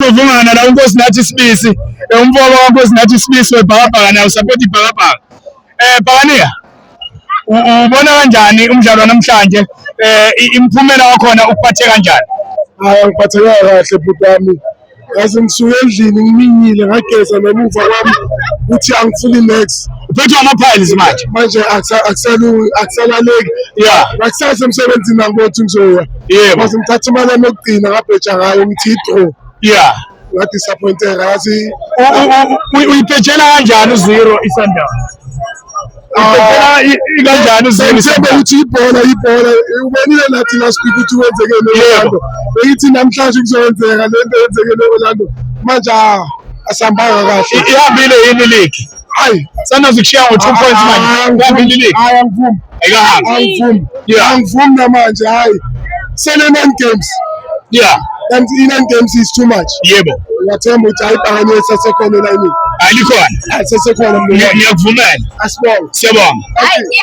Indlovungana la uNkosinathi Sibisi, umfowabo kaNkosinathi Sibisi webhakabhaka naye usapota ibhakabhaka. Bhakaniya, ubona kanjani umdlalo wanamhlanje, imiphumela wakhona ukuphathe kanjani? Hayi, angiphathekanga kahle bhuti wami. Yazi ngisuke endlini ngiminyile ngageza nemuva kwami ukuthi angifuni next. Uphethwe ama-piles manje. Manje akusalungi, akusalaleki. Nakusasa emsebenzini angiboni ukuthi ngizoya. Mase ngithatha imali yami yokugcina ngabheja ngayo ngithi i-draw. Ngadisappointeka yazi. Uyibhejela kanjani u-0 i-Sundowns? Uyibhejela kanjani u-0 Ngithemba ukuthi ibhola ubonile nathi last week ukuthi kwenzekeni e-Orlando. Bengithi namhlanje kuzokwenzeka le nto yenzekele e-Orlando. Manje asihambanga kahle. Ihambile yini league? Hayi. Sundowns ikushiya ngo-2 points manje. Ihambile league? Hayi, angivumi. Ayikahambi. Angivumi. Angivumi namanje, hayi. Sele 9 games. And i-9 games is too much. Ngiyathemba ukuthi hayi ibhakane lisasekhona elayinini. Alikhona. Alisasekhona. Ngiyakuvumela. Asibonge. Siyabonga. Hayi.